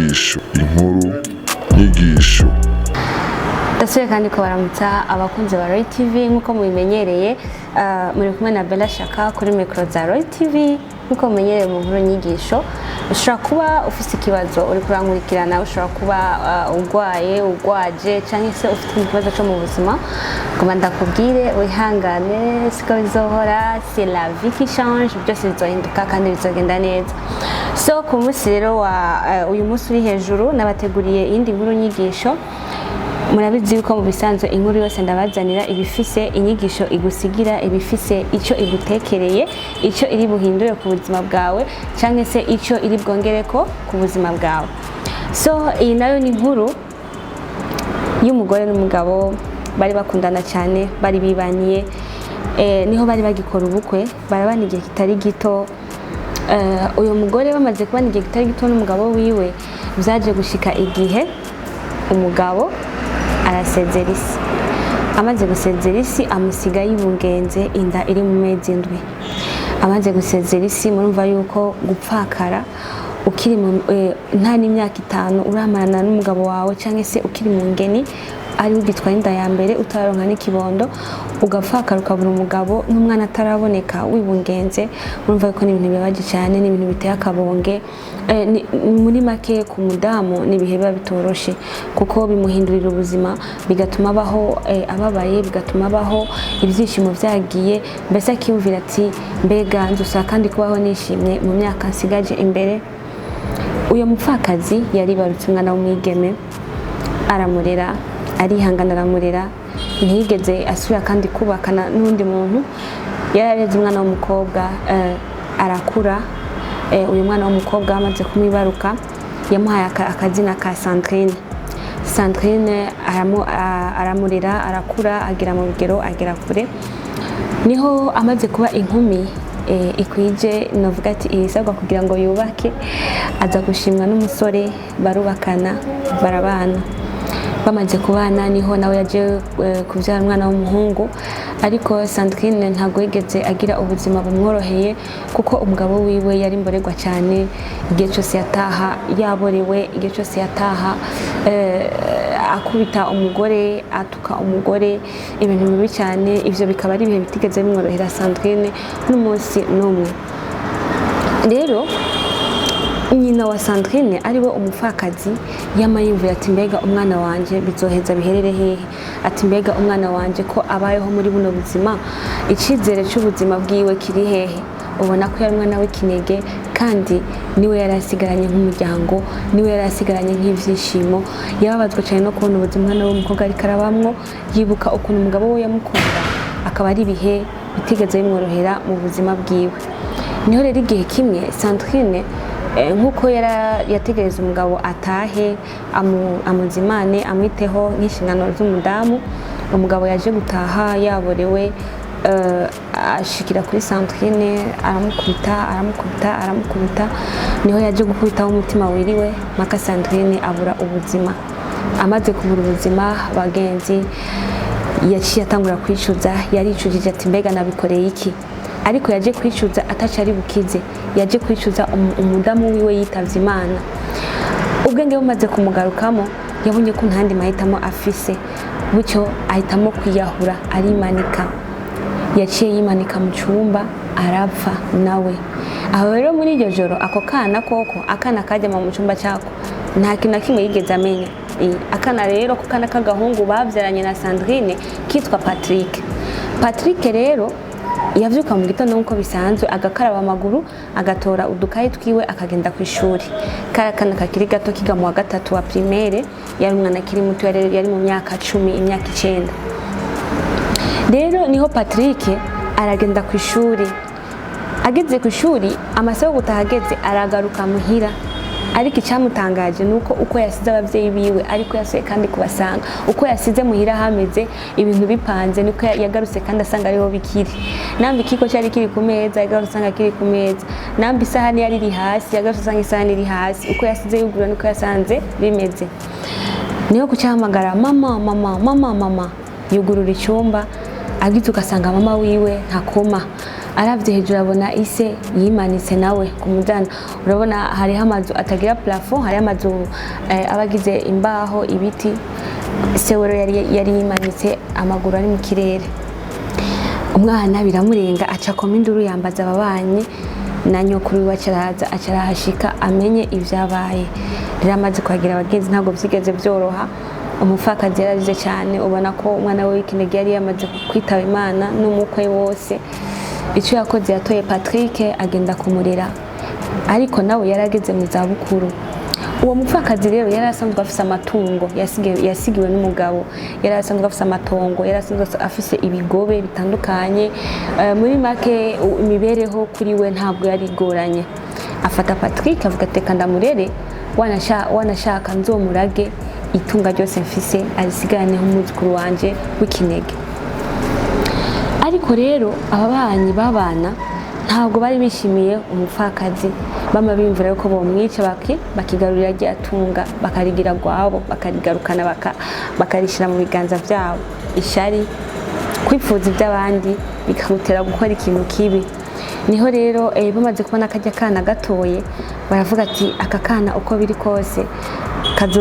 Nyigisho, inkuru nyigisho. Ndasubiye kandi kubaramutsa, abakunzi ba Roy TV. Nk'uko mubimenyereye, muri kumwe na Bella Shaka kuri mikoro za Roy TV. Nk'uko mumenyereye, mu nkuru nyigisho, ushobora kuba ufise ikibazo uri kurankurikirana, ushobora kuba urwaye, urwaje, cyangwa se ufite ikibazo cyo mu buzima. Ngoma ndakubwire wihangane, siko bizohora. C'est la vie qui change, byose bizohinduka kandi bizogenda neza. So ku munsi rero wa uyu munsi uri hejuru, nabateguriye iyindi nkuru nyigisho. Murabizi yuko mu bisanzwe inkuru yose ndabazanira ibifise inyigisho igusigira, ibifise icyo igutekereye, icyo iri buhindure ku buzima bwawe, cyangwa se icyo iri bwongereko ku buzima bwawe. So iyi nayo ni inkuru y'umugore n'umugabo bari bakundana cyane, bari bibaniye. Niho bari bagikora ubukwe, barabana igihe kitari gito. Uyu mugore bamaze kubana igihe kitari gito n'umugabo wiwe, byaje gushika igihe umugabo arasezera isi. Amaze gusezera isi, amusiga yibungenze inda iri mu mezi 7. Amaze gusezera isi, murumva yuko gupfakara ukiri mu nta n'imyaka 5 uramarana n'umugabo wawe, cyangwa se ukiri mu ngeni, ari ugitwara inda ya mbere, utararonka n'ikibondo, ugapfakara, ukabura umugabo n'umwana ataraboneka, wibungenze, urumva yuko ni ibintu bibabaje cyane, ni ibintu biteye akabonge. Muri make, ku mudamu ni ibihe biba bitoroshe, kuko bimuhindurira ubuzima, bigatuma abaho ababaye, bigatuma abaho ibyishimo byagiye, mbese akiyumvira ati: "Mbega nzusaba kandi kubaho nishimye mu myaka nsigaje imbere?" Uyu mupfakazi yaribarutse umwana w'umwigeme, aramurera, arihangana, aramurera. Ntiyigeze asubira kandi kubakana n'undi muntu. Yarareze umwana w'umukobwa, arakura. Uyu mwana w'umukobwa amaze kumwibaruka, yamuhaye akazina ka Sandrine. Sandrine aramurera, arakura, agera mu rugero, agera kure. Niho amaze kuba inkumi ikwije, novuga ati ibisabwa kugira ngo yubake, aza gushimwa n'umusore, barubakana, barabana. Bamaze kubana, niho nawe yaje kubyara umwana w'umuhungu. Ariko Sandrine ntabwo yigeze agira ubuzima bumworoheye, kuko umugabo wiwe yari imborerwa cyane. Igihe cyose yataha yaborewe, igihe cyose yataha akubita umugore, atuka umugore, ibintu bibi cyane. Ibyo bikaba ari ibihe bitigeze bimworohera Sandrine n'umunsi n'umwe. Rero nyina wa Sandrine, ariwe umupfakazi, yama yumvira ati: "Mbega umwana wanje bizoheza biherere hehe?" Ati: "Mbega umwana wanje ko abayeho muri buno buzima, icyizere cy'ubuzima bwiwe kiri hehe?" Ubona ko yari umwana w'ikinege, kandi niwe yari asigaranye nk'umuryango, niwe yari asigaranye nk'ibyishimo. Yababazwa cyane no kubona ubuzima umwana w'umukobwa ariko arabamwo, yibuka ukuntu umugabo we yamukunda, akaba ari ibihe bitigeze bimworohera mu buzima bwiwe. Niho rero igihe kimwe Sandrine, nk'uko yategereza umugabo atahe, amuzimane, amwiteho nk'inshingano z'umudamu, umugabo yaje gutaha yaborewe, ashikira kuri Sandrine, aramukubita, aramukubita, aramukubita. Niho yaje gukubitaho umutima wiriwe maka, Sandrine abura ubuzima. Amaze kubura ubuzima, bagenzi, yaciye atangura kwicuza. Yaricujije ati: "Mbega nabikoreye iki?" Ariko yaje kwicuza ataco ari bukize. Yaje kwicuza umudamu wiwe yitavye Imana. Ubwenge bumaze kumugarukamo, yabonye ko ntandi mahitamo afise, bityo ahitamo kwiyahura, arimanika. Yaciye yimanika mu cyumba, arapfa nawe. Aho rero muri iryo joro, ako kana koko, akana kajyama mu cyumba cyako, nta kintu na kimwe yigeze amenya. Akana rero, ako kana k'agahungu babyaranye na Sandrine kitwa Patrick. Patrick rero yavyuka mu gitondo nk'uko bisanzwe, agakaraba amaguru, agatora udukayi twiwe, akagenda ku ishuri. Kari akana kakiri gato, kiga mu wa gatatu wa primaire. Yari umwana akiri muto, yari mu myaka 10, imyaka 9. Rero niho Patrick aragenda ku ishuri. Ageze ku ishuri, amasaha yo gutaha ageze, aragaruka muhira. Ariko icyamutangaje ni uko uko yasize ababyeyi biwe ariko yasuye kandi kubasanga. Uko yasize muhira hameze, ibintu bipanze, niko yagarutse kandi asanga ariho bikiri. Namba ikiko cyari kiri ku meza, yagarutse asanga kiri ku meza. Namba isahani yari iri hasi, yagarutse asanga isahani iri hasi. Uko yasize yugura niko yasanze bimeze. Niho kucyahamagara: "Mama, mama, mama, mama!" Yugurura icyumba, agize ugasanga mama wiwe ntakoma. Aravye hejuru abona ise yimanitse nawe ku mudana. Urabona hariho amazu atagira plafond, hariho amazu aba agize imbaho, ibiti. Se we rero yari yimanitse, amaguru ari mu kirere. Umwana biramurenga, aca akoma induru, yambaza ababanyi na nyokuru wiwe, acaraza, acarahashika amenye ivyabaye. Rero amaze kuhagira abagenzi, ntabwo vyigeze vyoroha. Umupfakazi yararize cyane, ubona ko umwana we w'ikinege yari yamaze kwitaba Imana n'umukwe wose. Icyo yakoze, yatoye Patrick agenda kumurera, ariko nawe yari ageze mu zabukuru. Uwo mupfakazi rero yari asanzwe afise amatungo yasigiwe n'umugabo, yari asanzwe afise amatongo, yari asanzwe afise ibigobe bitandukanye. Muri make imibereho kuri we ntabwo yari igoranye. Afata Patrick, avuga ati: "Reka ndamurere, wanashaka nzomurage itunga ryose mfise, arisigarane nk'umwuzukuru wanje w'ikinege." Ariko rero ababanyi babana ntabwo bari bishimiye umupfakazi, bama bimvura yuko bomwica bakigarurira rya tunga, bakarigira rwabo, bakarigarukana, bakarishyira mu biganza byabo. Ishari, kwifuza iby'abandi bikagutera gukora ikintu kibi. Niho rero bamaze kubona kajya kana gatoye, baravuga ati: "Aka kana uko biri kose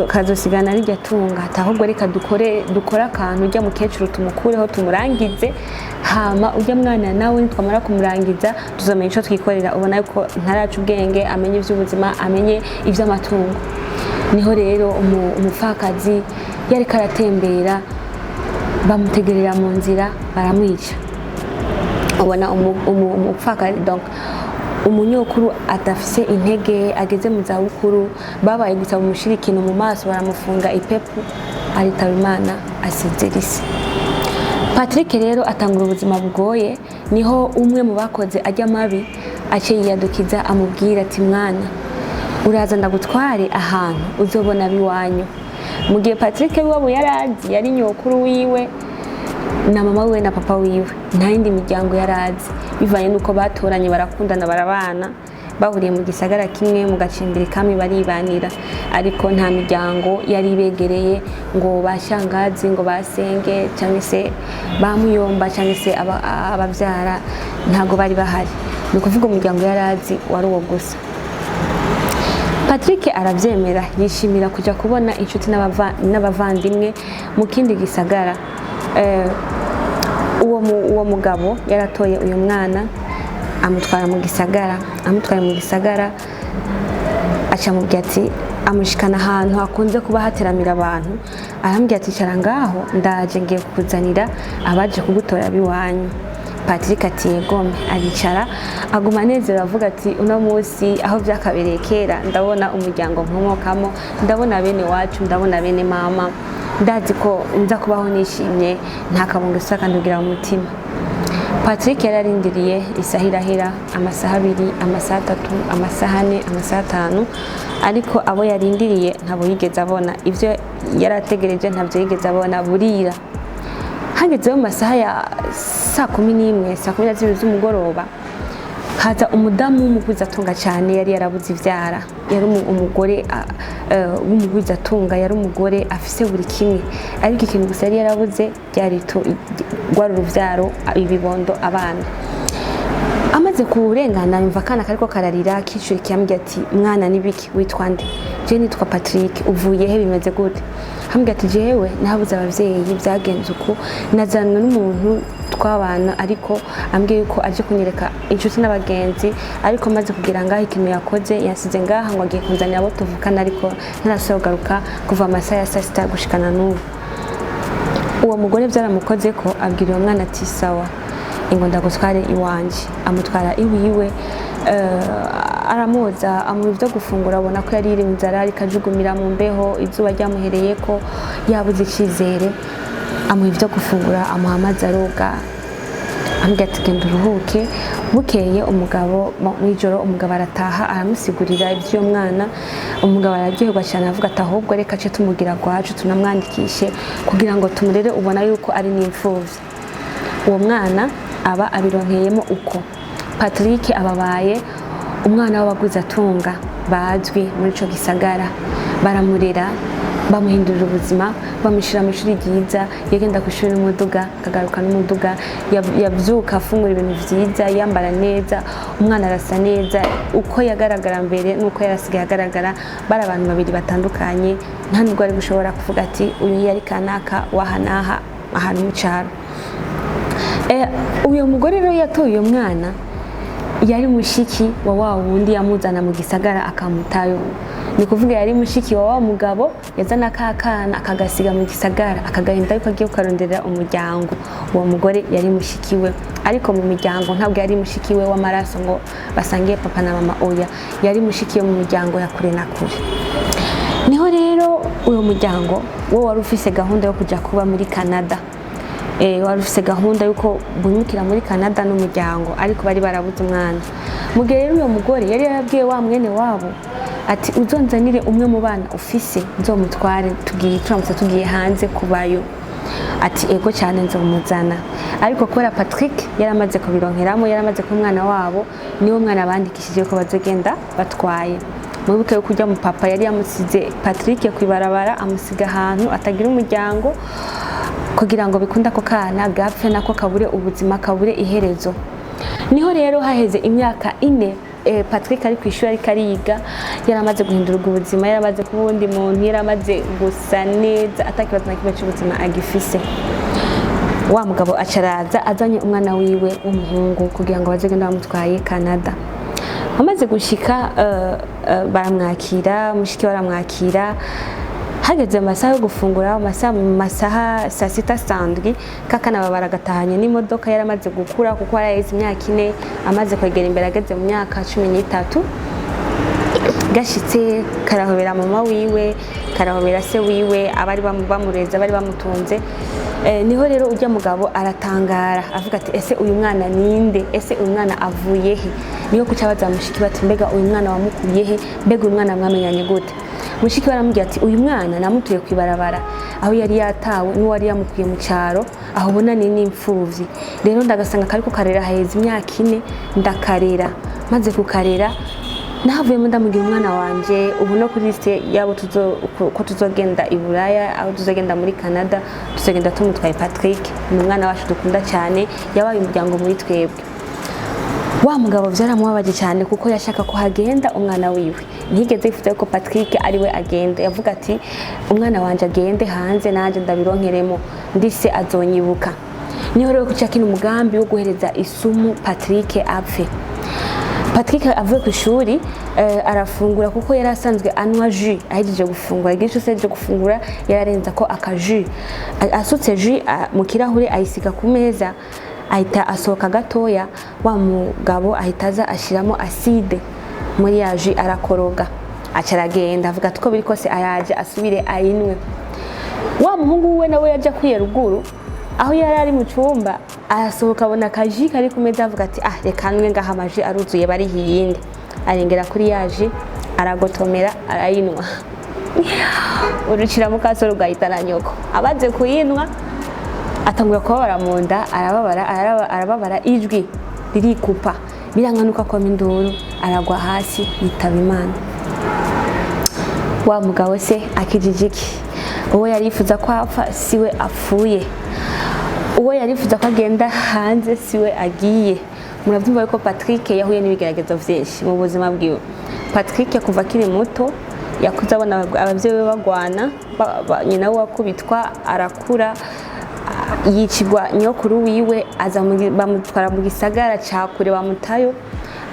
kazosigana rirya tunga, ati ahubwo reka dukore akantu, ujya mukecuru tumukureho, tumurangize, hama ujya mwana nawe nitwamara kumurangiza tuzamenya icyo twikorera. Ubona yuko ntaraca ubwenge, amenye iby'ubuzima, amenye iby'amatungo." Niho rero umupfakazi yariko aratembera, bamutegerera mu nzira, baramwica. Ubona umupfakazi, donc umunyokuru adafise intege, ageze mu zabukuru, babaye gusa bamushira ikintu mu maso, baramufunga ipepu, aritaba Imana, asizera isi. Patrick rero atangura ubuzima bugoye. Niho umwe mu bakoze ajya mabi aciye yiyadukiza, amubwira ati: "Mwana, uraza ndagutware ahantu uzobona abiwanyu." Mu gihe Patrick wiwabo yari azi yari nyokuru wiwe na mama wiwe na papa wiwe, nta yindi miryango yari azi, bivanye n'uko batoranye, barakundana, barabana, bahuriye mu gisagara kimwe, mu gacimbiri kamwe, baribanira, ariko nta miryango yari ibegereye, ngo ba shangazi, ngo basenge, cyangwa se ba muyomba, cyangwa se ababyara, ntabwo bari bahari. Ni ukuvuga umuryango yari azi wari uwo gusa. Patrick arabyemera, yishimira kujya kubona inshuti n'abavandimwe mu kindi gisagara. Uwo mugabo yaratoye uyu mwana, amutwara mu gisagara. Amutwaye mu gisagara, aca amubwira ati, amushikana ahantu hakunze kuba hateramira abantu, arambwira ati: "Icara ngaho, ndaje, ngiye kukuzanira abaje kugutora biwanyu." Patrick ati: "Yegome." Aricara, aguma anezerewe, avuga ati: "Uno munsi aho byakabereye kera, ndabona umuryango nkomokamo, ndabona bene wacu, ndabona bene mama, ndazi ko nza kubaho nishimye, nta kabungo isa kandugira mu mutima." Patrick yararindiriye, isaha irahera, amasaha 2, amasaha 3, amasaha 4, amasaha 5, ariko abo yarindiriye ntabwo yigeze abona. Ibyo yarategereje ntabyo yigeze abona. Burira, hageze mu masaha ya saa 11, saa 12 z'umugoroba, haza umudamu w'umugwizatunga cyane. Yari yarabuze ivyara, yari umugore w'umugwizatunga, yari umugore afise buri kimwe, ariko ikintu gusa yari yarabuze ryari rwari uruvyaro, ibibondo, abana. Amaze kurengana, yumva akana kariko kararira, kicurikiye. Ambwira ati: "Mwana, nibiki? Witwa nde?" "Je nitwa Patrick." "Uvuye he? Bimeze gute?" Ambwira ati: "Jewe nabuze abavyeyi, byagenze uku, nazanwe n'umuntu twabana, ariko ambwiye yuko aje kunyereka inshuti n'abagenzi, ariko maze kugira ngaha, ikintu yakoze, yansize ngaha ngo agiye kunzanira abo tuvukana, ariko ntarasubira kugaruka kuva amasaha ya saa sita gushikana n'ubu." Uwo mugore byaramukoze ko, abwira uwo mwana ati: "Sawa, ingo ndagutware iwanje." Amutwara iwiwe, aramoza, amuha ibyo gufungura. Abona ko yari yiriwe inzara, arikajugumira mu mbeho, izuba ryamuhereye ko yabuze icyizere. Amuha ibyo gufungura, amuha amazi aroga, ambwira ati: "Genda uruhuke." Bukeye umugabo mw'ijoro, umugabo arataha, aramusigurira iby'uwo mwana. Umugabo araryoherwa cyane, avuga ati: "Ahubwo reka ce tumugira gwacu, tunamwandikishe kugira ngo tumurere, ubona yuko ari n'imfuvyi." Uwo mwana aba abironkeyemo uko. Patrick ababaye umwana w'abagwizatunga bazwi muri ico gisagara, baramurera. Bamuhindurira ubuzima, bamushyira mu ishuri ryiza. Yagenda ku ishuri n'umuduga, akagaruka n'umuduga. Yabyuka afungura ibintu byiza, yambara neza, umwana arasa neza. Uko yagaragara mbere n'uko yarasigaye agaragara, bari abantu babiri batandukanye. Nta nubwo ari gushobora kuvuga ati uyu yari kanaka waha n'aha ahantu mu cyaro. Uyu mugore rero yatoye uyu mwana yari mushiki wa wa wundi yamuzana mu gisagara akamutayo. Ni kuvuga yari mushiki wa wa mugabo yazana ka kana akagasiga mu gisagara, akagahenda yuko agiye kukaronderera umuryango. Uwo mugore yari mushiki we, ariko mu miryango ntabwo yari mushiki we w'amaraso ngo basangiye papa na mama, oya, yari mushiki we mu miryango ya kure na kure. Niho rero uyu muryango wo wari ufise gahunda yo kujya kuba muri Canada. Wari ufise gahunda yuko bimukira muri Canada n'umuryango, ariko bari barabuze umwana. Mu gihe rero uyo mugore yari yarabwiye wa mwene wabo ati uzonzanire umwe mu bana ufise nzomutware, tugiye turamutse tugiye hanze kubayo. Ati ego cyane, nzomuzana. Ariko kubera Patrick yaramaze kubironkeramo, yaramaze kuba umwana wabo, niwo mwana bandikishije ko bazogenda batwaye. Mwibuke yo kujya mu papa yari yamusize Patrick kwibarabara, amusiga ahantu atagira umuryango, kugira ngo bikunde ako kana gapfe nako kabure ubuzima, kabure iherezo. Niho rero haheze imyaka 4, Patrick ari ku ishuri, ariko ariga, yaramaze guhindurwa ubuzima, yaramaze kuba uwundi muntu, yaramaze gusa neza, atakibazo na kimwe cy'ubuzima agifise. Wa mugabo acaraza azanye umwana wiwe w'umuhungu kugira ngo bazegende bamutwaye Canada. Amaze gushika, baramwakira, mushiki we aramwakira. Hageze amasaha yo gufungura, amasaha mu masaha saa sita sandwi, kakana baba baragatahanye n'imodoka. Yaramaze gukura kuko yaraheze imyaka 4, amaze kwegera imbere, ageze mu myaka 13. Gashitse karahobera mama wiwe, karahobera se wiwe, abari bamureze, abari bamutunze. Niho rero ujya mugabo aratangara, avuga ati ese uyu mwana ninde? Ese uyu mwana avuye he? Niho kucabaza mushiki bati mbega uyu mwana wamukuye he? Mbega uyu mwana mwamenyanye gute? Mushiki we aramubwira ati uyu mwana namutuye ku ibarabara aho yari yatawe n'uwari yamukuye mu cyaro, aho ubona ni n'imfuvyi. Rero ndagasanga kariko karera, haheze imyaka 4 ndakarera, maze kukarera nahavuyemo ndamugira umwana wanje. Ubu no kuri liste yabo ko tuzogenda i Buraya, aho tuzogenda muri Canada, tuzogenda tumutwaye Patrick. Ni umwana wacu dukunda cyane, yabaye umuryango muri twebwe. Wa mugabo byaramubabaje cyane kuko yashaka ko hagenda umwana wiwe, ntiyigeze yifuza ko Patrick ari we agenda. Yavuga ati umwana wanje agende hanze, nanjye ndabironkeremo, ndise azonyibuka. Niho rero kuca kino umugambi wo guhereza isumu Patrick apfe. Patrick avuye ku ishuri, arafungura kuko yari asanzwe anywa jus ahejeje gufungura. Igihe cyose ahejeje gufungura yararenza ko aka jus. Asutse jus mu kirahure, ayisiga ku meza, ahita asohoka gatoya. Wa mugabo ahita aza ashyiramo acide muri ya jus, arakoroga, aca aragenda, avuga ati uko biri kose araje asubire ayinwe. Wa muhungu we nawe yaje akwiye ruguru aho yari ari mu cyumba, arasohoka abona akaji kari ku meza, avuga ati ah reka nwe ngaha, amaji aruzuye bariho iyindi. Arengera kuri ya jus, aragotomera, arayinwa, urucira mukaso rugahitana nyoko. Amaze kuyinwa atangura kubabara mu nda, arababara, arababara, ijwi ririkupa, biranganuka koma induru, aragwa hasi yitaba Imana. Wa mugabo se akijijiki, uwo yari yifuza ko apfa siwe apfuye, uwo yarifuza ko agenda hanze siwe agiye. Murabyumva yuko Patrick yahuye n'ibigeragezo byinshi mu buzima bwiwe. Patrick kuva akiri muto yakuze abona ababyeyi be bagwana, nyina we wakubitwa, arakura yicirwa nyokuru wiwe, aza bamutwara mu gisagara ca kure bamutayo.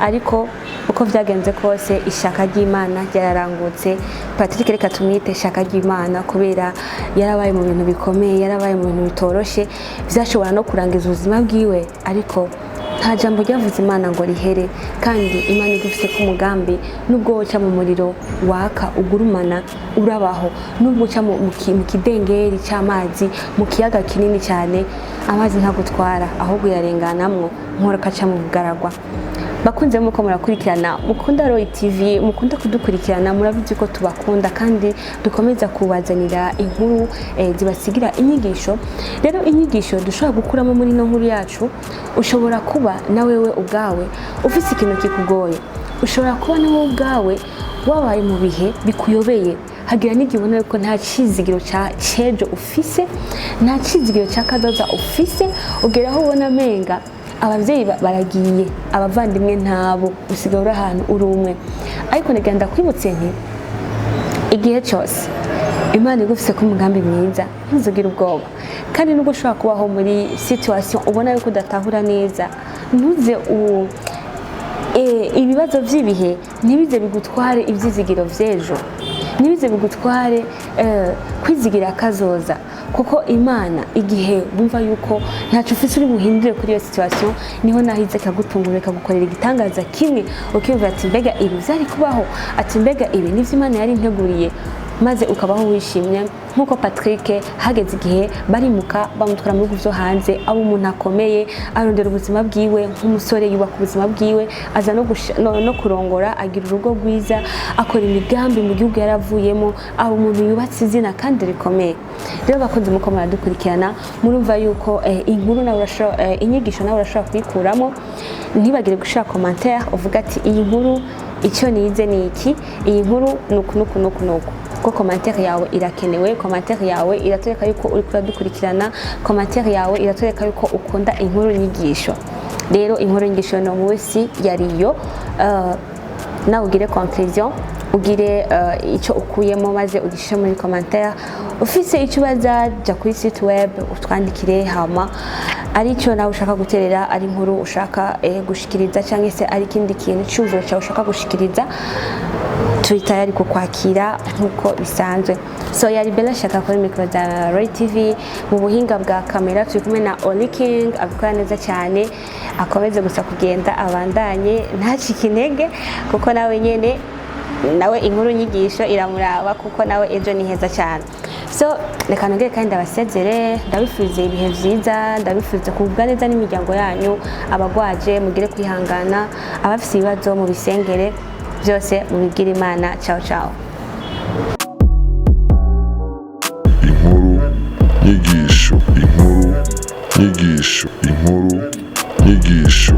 Ariko uko vyagenze kose ishaka ry'Imana ryararangutse. Patrick reka tumwite ishaka ry'Imana kubera yarabaye mu bintu bikomeye, yarabaye mu bintu bitoroshe vyashobora no kurangiza ubuzima bwiwe, ariko nta jambo ryavuze Imana ngo rihere. Kandi Imana igufise ku mugambi, nubwo woca mu muriro waka ugurumana urabaho, nubwo uca mu kidengeri cy'amazi, mu kiyaga kinini cyane, amazi ntagutwara ahubwo yarenganamwo nkora kaca mu bugaragwa. Bakunze muko murakurikirana, mukunda Roy TV, mukunda kudukurikirana, murabizi ko tubakunda kandi dukomeza kubazanira inkuru zibasigira inyigisho. Rero inyigisho dushobora gukuramo muri ino nkuru yacu, ushobora kuba na wewe ubwawe ufise ikintu kikugoye, ushobora kuba na wowe ubwawe wabaye mu bihe bikuyobeye. Hagira n'igihe ubona yuko nta cizigiro ca cejo ufise, nta cizigiro ca kazoza ufise. Ugera aho ubona amenga abavyeyi baragiye, abavandimwe ntabo, usigaye uri ahantu uri umwe. Ariko nagira ndakwibutse nti igihe cyose Imana igufise ko umugambi mwiza, ntuzugire ubwoba. Kandi nubwo ushobora kubaho muri situation ubona yuko udatahura neza, ntuze ibibazo by'ibihe ntibize bigutware ibyizigiro vy'ejo, ntibize bigutware kwizigira kazoza, kuko Imana igihe bumva yuko ntacyo ufise uri buhindure kuri iyo situation, niho nahize ikagutungura, ikagukorera igitangaza kimwe, ukiyumva ati: "Mbega ibi vyari kubaho?" Ati: "Mbega ibi nivyo Imana yari integuriye?" Maze ukabaho wishimye nk'uko Patrick hageze igihe barimuka, bamutwara mu bihugu vyo hanze, aba umuntu akomeye, arondera ubuzima bwiwe nk'umusore, yubaka ubuzima bwiwe, aza no kurongora, agira urugo rwiza, akora imigambi mu gihugu yaravuyemo, aba umuntu yubatse izina kandi rikomeye. Rero bakunze muko muradukurikirana, murumva yuko inkuru nawe urashobora, inyigisho nawe urashobora kuyikuramo. Ntibagire gushira commentaire uvuga ati: "Iyi nkuru icyo nize ni iki, iyi nkuru ni uku nuku nuku nuku." Kuko commentaire yawe irakenewe, commentaire yawe iratwereka yuko uri kuradukurikirana, commentaire yawe iratwereka yuko ukunda inkuru nyigisho. Rero inkuru nyigisho no munsi yariyo, nawe ugire conclusion, ugire icyo ukuyemo, maze ugishyire muri commentaire. Ufise icyo ubaza, jya kuri site web utwandikire. Hama ari icyo nawe ushaka guterera, ari inkuru ushaka gushikiriza, cyangwa se ari ikindi kintu cyumviro cyawe ushaka gushikiriza, turi tayari kukwakira nk'uko bisanzwe. So yari Bella Shaka kuri mikoro za Roy TV. Mu buhinga bwa kamera turi kumwe na Oli King, abikora neza cyane. Akomeze gusa kugenda abandanye, ntacike intege, kuko nawe nyene nawe inkuru nyigisho iramuraba, kuko nawe ejo ni heza cyane. So reka nongere kandi ndabasezere, ndabifurize ibihe byiza, ndabifurize kugubwa neza n'imiryango yanyu. Abagwaje mugire kwihangana, abafise ibibazo mu bisengere, byose mubibwire Imana. Ciao ciao. Inkuru nyigisho, inkuru nyigisho, inkuru nyigisho.